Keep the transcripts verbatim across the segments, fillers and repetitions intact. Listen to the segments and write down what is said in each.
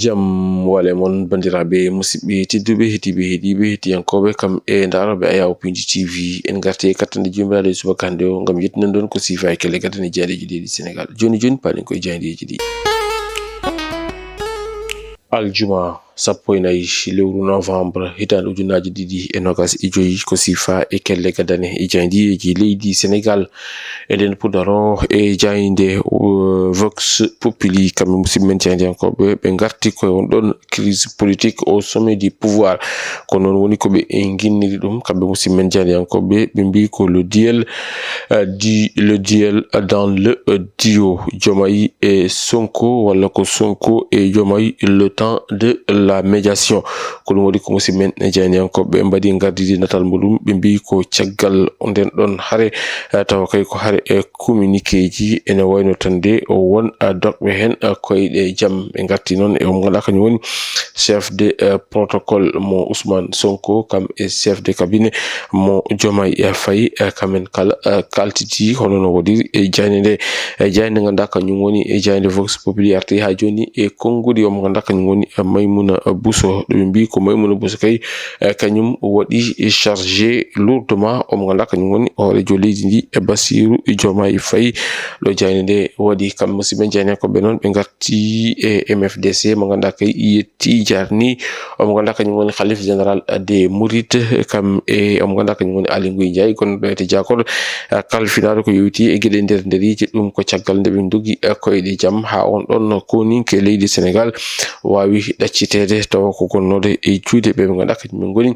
Jam wale mon, banndiraaɓe, musidɓe tedduɓe, heɗiiɓe, heɗiiɓe, heɗiyankooɓe, kam e ndaarooɓe Ayaw Pinji T V. En ngarti e kattanɗe Joomiraaɗo e subaka hannde o, ngam yettinan ɗon ko siifa e kelle gadane jaayndeeji leydi Senegaal. Jooni jooni, paaɗen koye jaayndeeji ɗi. Aljuma sappo e nayi lewru novembre, hitaande ujunaaji ɗiɗi e nogas e joyi, ko siifa e kelle gadane e jaayndeeji leydi Senegaal. Eɗen pudaro e jaaynde, uh, Vox Populi, kamɓe musidɓe men jaayndiyankooɓe, ɓe ngarti koye on ɗon crise politique au sommet du pouvoir. Ko noon woni ko ɓe nginniri ɗum, kamɓe musidɓe men jaayndiyankooɓe, ɓe mbiyi ko le duel, uh, di, le duel dans le, uh, duo, Diomaye e Sonko, walla ko Sonko e Diomaye, le temps de la médiation. Ko ɗum waɗi ko musidɓe men jaayndiyankooɓe mbaɗi ngardidi natal muɗum, ɓe mbiyi ko caggal nden ɗon hare, eh, tawa kay ko hare e communiqueji ene wayno tan de o won, eh, dokɓe heen, eh, koyɗe jam. Ɓe ngarti noon e o mo ngannduɗaa kañum woni chef de, eh, protocole mo Ousmane Sonko, kam e chef de cabinet mo Diomaye, eh, Faye, eh, kamen kala, eh, kaltiti hono no waɗiri e jaaynde nde. E jaaynde ngannduɗaa kañum woni e jaaynde Vox Populi arti haa jooni e konnguɗi o mo ngannduɗaa kañum woni, eh, Maimouna Bousso. Ɗo ɓe mbiyi ko Maimouna Bousso kay, eh, kañum waɗi chargé lourdement o mo ngannduɗaa kañum woni hooreejo leydi ndi e Bassirou Diomaye Faye. Ɗo jaaynde nde waɗi kam musidɓe jaayndiyankooɓe noon ɓe ngarti e M F D C mo ngannduɗaa kay yetti jarni. O mo ngannduɗaa kañum woni Khalif Général des Mourides, kam e o mo ngannduɗaa kañum woni Aly Ngouille Ndiaye, gonɗo ɗo e to Diagor, eh, kalfinaaɗo ko yowiti e geɗe nder nderiije. Ɗum ko caggal nde ɓe ndogi, eh, koyɗe jam haa on ɗon koninke leydi Senegaal waawi ɗacciteede tawa ko gonnoode e juuɗe ɓe ɓe ngannduɗaa kañum en ngoni,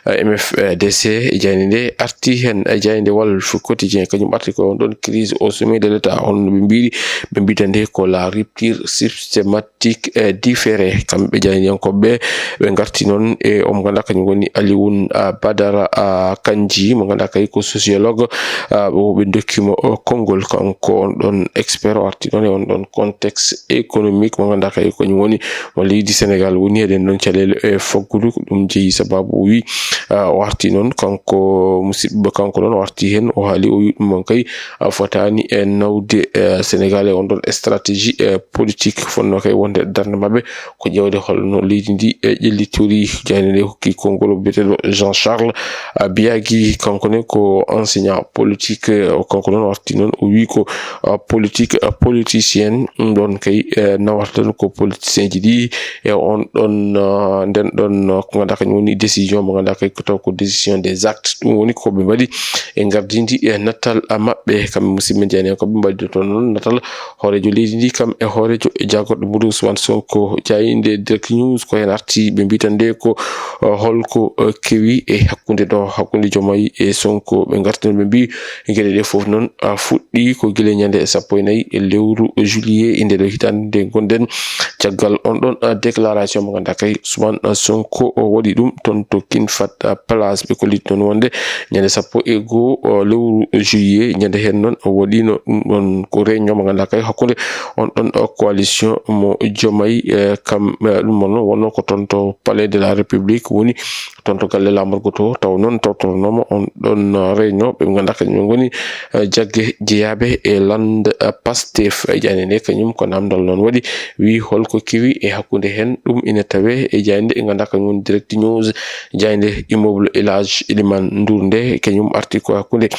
eh, M F D C. E jaaynde nde arti heen, eh, jaaynde Walf Quotidien, kañum arti ko on ɗon crise au sommet de l'État, hono no ɓe mbiri, ɓe mbiyata nde ko la rupture systématique, eh, différée. Kamɓe jaayndiyankooɓe ɓe ngarti noon e o mo ngannduɗaa kañum woni Alioune, ah, Badara, ah, Kandji, mo ngannduɗaa kay ko sociologue, ah, o ɓe ndokki mo, oh, konngol kanko on ɗon expert o arti noon e on ɗon contexte économique mo ngannduɗaa kay kañum woni mo leydi Senegaal woni. Eɗen noon caɗeele e faggudu ko ɗum jeyi sababu o wi, ah, o arti noon kanko musidɗo kanko noon o arti heen o haali o wi ɗum on kay, ah, fotaani e nawde, eh, Senegaal e on ɗon stratégie, eh, politique fotnoo kay wonde darnde maɓɓe ko ƴeewde holno leydi ndi, eh, ƴellitori. Jaaynde nde hokki konngol o biyeteeɗo Jean Charles, ah, Biagui, kanko ne ko enseignant politique, eh, o kanko noon o arti noon o wi ko, ah, politique, ah, politicienne, ɗum ɗon kay, eh, nawata tan ko politicien ji ɗi e on ɗon, ah, nden ɗon, ah, ko ngannduɗaa kañum woni décision mo ngannduɗaa kay ko taw ko décision des actes. Ɗum woni ko ɓe mbaɗi e ngardidi e natal, ah, maɓɓe kamɓe musidɓe jaayndiyankooɓe mbaɗi toon noon natal hooreejo leydi ndi kam e hooreejo jaagorɗo muɗum Ousmane Sonko. Jaaynde Direct News ko heen arti ɓe mbiyi tan nde ko, uh, holko, uh, kewi e hakkunde ɗo, hakkunde Diomaye e Sonko. Ɓe ngarti noon ɓe mbiyi geɗe ɗe fof noon, uh, fuɗɗi ko gila ñande sappo e nayi e lewru juillet e nde ɗo hitaande nde ngonɗen. Caggal on ɗon, uh, déclaration mo ngannduɗaa kay Ousmane, uh, Sonko o waɗi ɗum toon to King Fahd, uh, Palace ɓe kolliti noon wonde ñande sappo e goo, uh, lewru juillet, ñande heen noon o waɗino ɗum ɗon ko réunion mo ngannduɗaa kay hakkunde on ɗon, uh, coalition mo Diomaye, eh, kam, eh, ɗum noon wonno ko toon to Palais de la République woni, toon to galle laamorgo to, taw noon tawtoronoomo on ɗon, eh, réunion ɓe ngannduɗaa kañum ngoni, eh, jagge jeyaaɓe e lande, eh, Pastef. E jaaynde nde kañum ko naamndal noon waɗi, wi holko kewi e hakkunde heen, ɗum ina tawe e jaaynde e ngannduɗaa kañum woni Direct News, jaaynde immeuble El Hadj Elimane Ndour nde, kañum arti ko hakkunde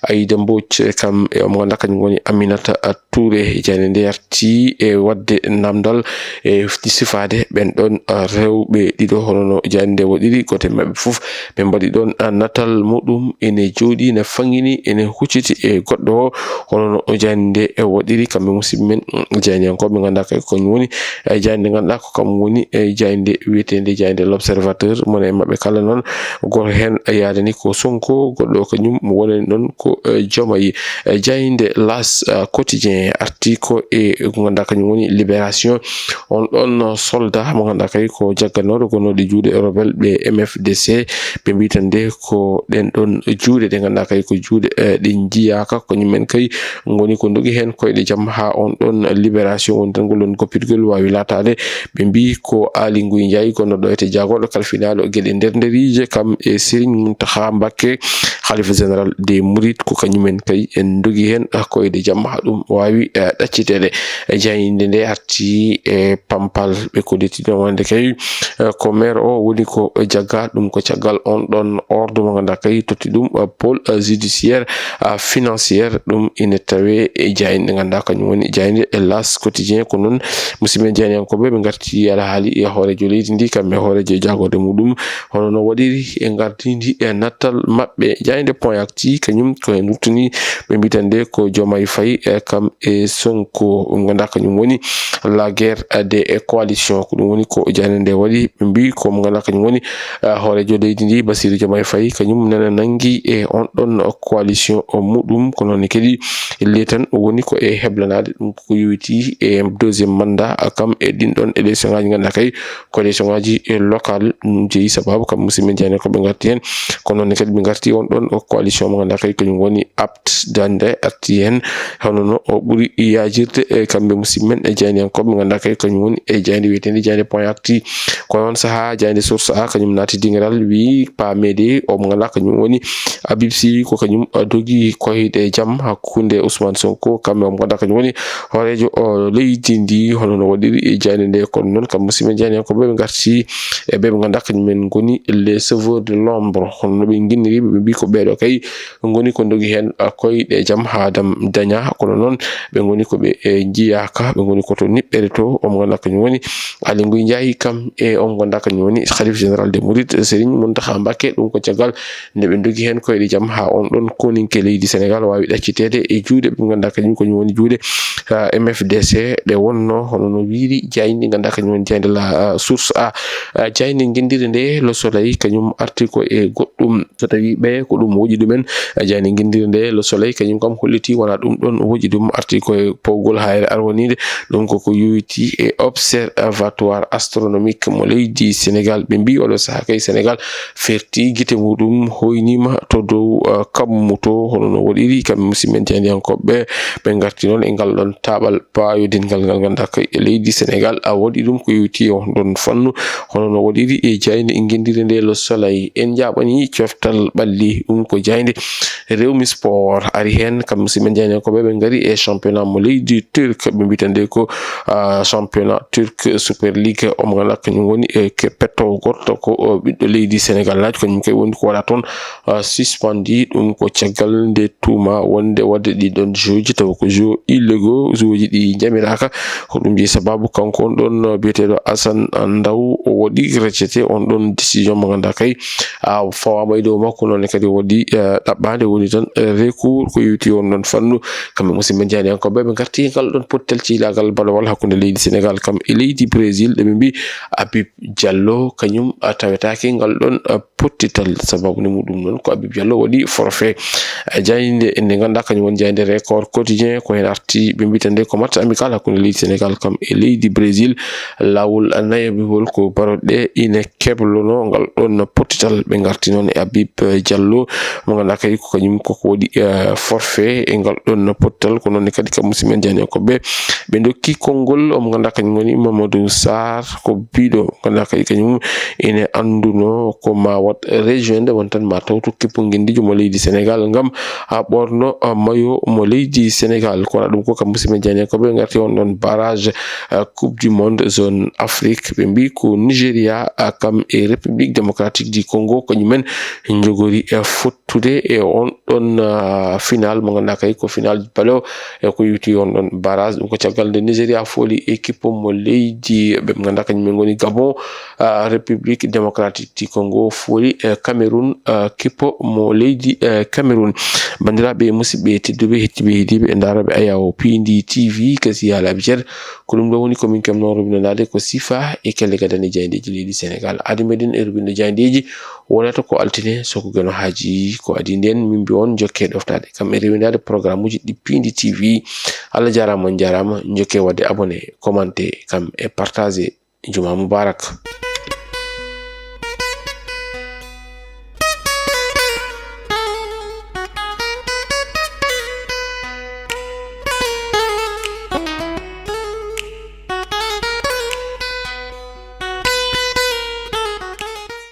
Aïda Mbodj, eh, kam e mo ngannduɗaa kañum woni Aminata, eh, Touré. Jaaynde nde arti e waɗde naamndal e sifaade ɓeen ɗoon, ah, rewɓe ɗiɗo, hono no jaaynde nde waɗiri. Gooto e maɓɓe fof ɓe mbaɗi ɗoon, ah, natal muɗum ene jooɗii, ene faŋŋini, ene hucciti e goɗɗo o, hono no jaaynde nde waɗiri. Kamɓe musidɓe men, mm, jaayndiyankooɓe ngannduɗaa kay ko kañum woni, eh, jaaynde ngannduɗaa ko kam woni, eh, jaaynde wiyeteende jaaynde L'Observateur. Mone e maɓɓe kala noon, gooto heen yaadani ko Sonko, goɗɗo o kañum wonani noon ko, eh, Diomaye. Eh, jaaynde L'As, eh, Quotidien arti ko e ko ngannduɗaa kañum woni Libération. On ɗoon soldat mo ngannduɗaa kay ko jagganooɗo gonnooɗo e juuɗe rebelle ɓe M F D C, ɓe mbiyi tan nde ko ɗeen ɗoon juuɗe ɗe ngannduɗaa kay ko juuɗe, eh, ɗe njiyaaka, ko kañum en kay ngoni ko ndogi heen koyɗe jam haa on ɗoon Libération woni tan ngol ɗoon goppirgol waawi laataade. Ɓe mbiyi ko Aly Ngouille Ndiaye gonɗo ɗo e to jaagorɗo kalfinaaɗo geɗe nder nderiije kam e Serigne Mountakha Mbacké, Khalifa Général des Mourides, ko kañum en kay en ndogi heen koyɗe jam haa ɗum waawi wi ɗacciteede. E jaaynde nde arti e pampal ɓe kolliti ɗon wonde kay ko maire o woni ko jagga ɗum ko caggal on ɗon ordre mo ngannduɗaa kay totti ɗum pôle judiciaire financière. Ɗum ina tawe e jaaynde nde ngannduɗaa kañum woni jaaynde e L'As Quotidien. Ko noon musidɓe jaayniyankooɓe ɓe ngarti alhaali e hooreejo leydi ndi kam e hooreejo e jaagorde muɗum hono no waɗiri e ngardindi e nattal maɓɓe. Jaaynde Point Actu kañum ko heen ruttini ɓe mbitande ko Diomaye Faye e kam e Sonko. Ɗum ngannduɗaa kañum woni la guerre des coalitions. Ko ɗum woni ko jaaynde nde waɗi. Ɓe mbi ko mo ngannduɗaa kañum woni hooreejo leydi ndi Bassirou Diomaye Faye kañum nana nanngi e on ɗon coalition muɗum. Ko noon kadi le tan woni ko e heblanaade ɗum ko yowiti e deuxième mandat kam e ɗin ɗon élection ngaji ngannduɗaa kay ko élection ngaji local. Ɗum jeyi sababu kam musidɓe jaayniyankooɓe ngarti heen. Ko noon kadi ɓe ngarti on ɗon coalition mo ngannduɗaa kay kañum woni apte dande arti heen hono no o ɓuri yaajirde e kamɓe musidɓe men e jaayniyankooɓe ngannduɗaa kay kañum woni e jaaynde wiyeteende jaaynde Point Actu. Ko noon sahaa jaaynde Source A kañum naati dingiral wi paameede o mo ngannduɗaa kañum woni Habib Sy ko kañum dogi koyɗe jam hakkunde Ousmane Sonko kam e o mo ngannduɗaa kañum woni hooreejo leydi ndi hono no waɗiri e jaaynde nde. Kono noon kam musidɓe jaayniyankooɓe ɓe ngarti e ɓe ɓe ngannduɗaa kañum en ngoni les sauveurs de l'ombre hono no ɓe nginniri ɓe mbi ko ɓeeɗo kay ngoni ko dogi heen koyɗe jam haa dam daña. Kono noon ɓe ngoni ko ɓe njiyaaka ɓe ngoni ko to niɓɓere to o mo ngannduɗaa kañum woni Aly Ngouille Ndiaye kam e o mo ngannduɗaa kañum woni Khalife général des Mourides Serigne Mountakha Mbacké. Ɗum ko caggal nde ɓe dogi heen koyɗe jam haa on ɗon koninke leydi Sénégal waawi ɗacciteede e juuɗe ɓe ngannduɗaa kañum kañum woni juuɗe M F D C ɗe wonno hono no wiiri jaaynde ngannduɗaa kañum woni jaaynde la Source A. Jaaynde ngenndire nde Le Soleil kañum arti ko e goɗɗum so tawi ɓe ko ɗum woƴi ɗumen. Jaaynde ngenndire nde Le Soleil kañum kam holliti wona ɗum ɗon woƴi ɗum arti ko e powgol hayre arwaniide. Ɗum koko yowiti e observatoire astronomique mo leydi Sénégal. Ɓe mbi oɗo sahaa kay Sénégal ferti gite muɗum hoynima to dow kammu to hono no waɗiri kamɓe musidɓe jaayniyankooɓe ɓe ngarti noon e ngal ɗon taaɓal paayodingal ngal ngannduɗaa kay e leydi Sénégal a waɗi ɗum ko yowiti e on ɗon fannu hono no waɗiri e jaaynde ngenndire nde Le Soleil. En njaaɓani coftal ɓalli ɗum ko jaaynde Rewmi Sport ari heen kam musidɓe jaayniyankooɓe ɓe ngari e championnat mo leydi Turque ɓe mbiyata nde ko championnat Turque Super League o mo ngannduɗaa kañum woni e petto gorto ko ɓiɗɗo leydi Sénégal naajo kañum kay woni ko waɗa toon suspendi ɗum ko caggal nde tuuma wonde waɗde ɗi ɗon jeux ji tawa ko jeux illégaux jeux ji ɗi njamiraaka. Ko ɗum jeyi sababu kanko on ɗon biyeteeɗo Assane Ndaw o waɗi rejeté on ɗon décision mo ngannduɗaa kay a fawaama e dow makko noon kadi waɗi ɗaɓɓaande woni tan recours ko yowiti on ɗon fannu. Kamɓe musidɓe jaayniyankooɓe ɓe ngarti ngal ɗon pottal ciylaagal balowal hakkunde leydi Sénégal kam e leydi Brésil ɗo ɓe mbi Habib Diallo kañum tawetaake ngal ɗon pottital sababu ne muɗum noon ko Habib Diallo waɗi forfait. Jaaynde nde ngannduɗaa kañum woni jaaynde Record Quotidien ko heen arti ɓe mbiyata nde ko match amical hakkunde leydi Sénégal kam e leydi Brésil laawol nayobihol ko baroɗe ine keblono ngal ɗon pottital ɓe ngarti noon e Habib Diallo mo ngannduɗaa kadi ko kañum koko waɗi forfait e ngal ɗon pottital ko noon kadi kam musidɓe jaayniyankooɓe ɓe ndokki konngol omo ngannduɗaa kañum woni Mamadou Sarr ko biɗo ngannduɗaa kadi kañum ene annduno ko ma waɗ rejoindre won tan ma tawtu kippu ngenndiijo mo leydi Sénégal ngam a ɓorno mayo mo leydi Sénégal kono ɗum ko kam musidɓe jaayniyankooɓe ngarti on ɗon barrage coupe du monde zone Afrique ɓe mbi ko Nigéria kam e République démocratique du Congo kañumen njogori fottude e on ɗon final mo ngannduɗaa kay ko final balo e ko yowiti on ɗon barrage ɗum ko caggal nde Nigéria fooli équipe mo leydi ɓe ngannduɗaa kañum en ngoni Gabon République démocratique du Congo fooli Cameroun équipe mo leydi Cameroun. Banndiraaɓe e musidɓe tedduɓe hettiiɓe heɗiiɓe e ndaarooɓe ayaawo P N D T V kasi yaalaaɓe ceer ko ɗum ɗo woni komin kam noon rubinanaade ko sifa e kelle gadane jaayndeeji leydi Sénégal. Aadi meɗen e rubinde jaayndeeji wonata ko altine so ko geno haaji ko adi nden min mbi on jokke ɗoftaade kam e rewindaade programme uji ɗi P N D T V. Allah jaaraama on jaaraama jokke waɗde abonné commenté kam e partagé. Juma mubarak.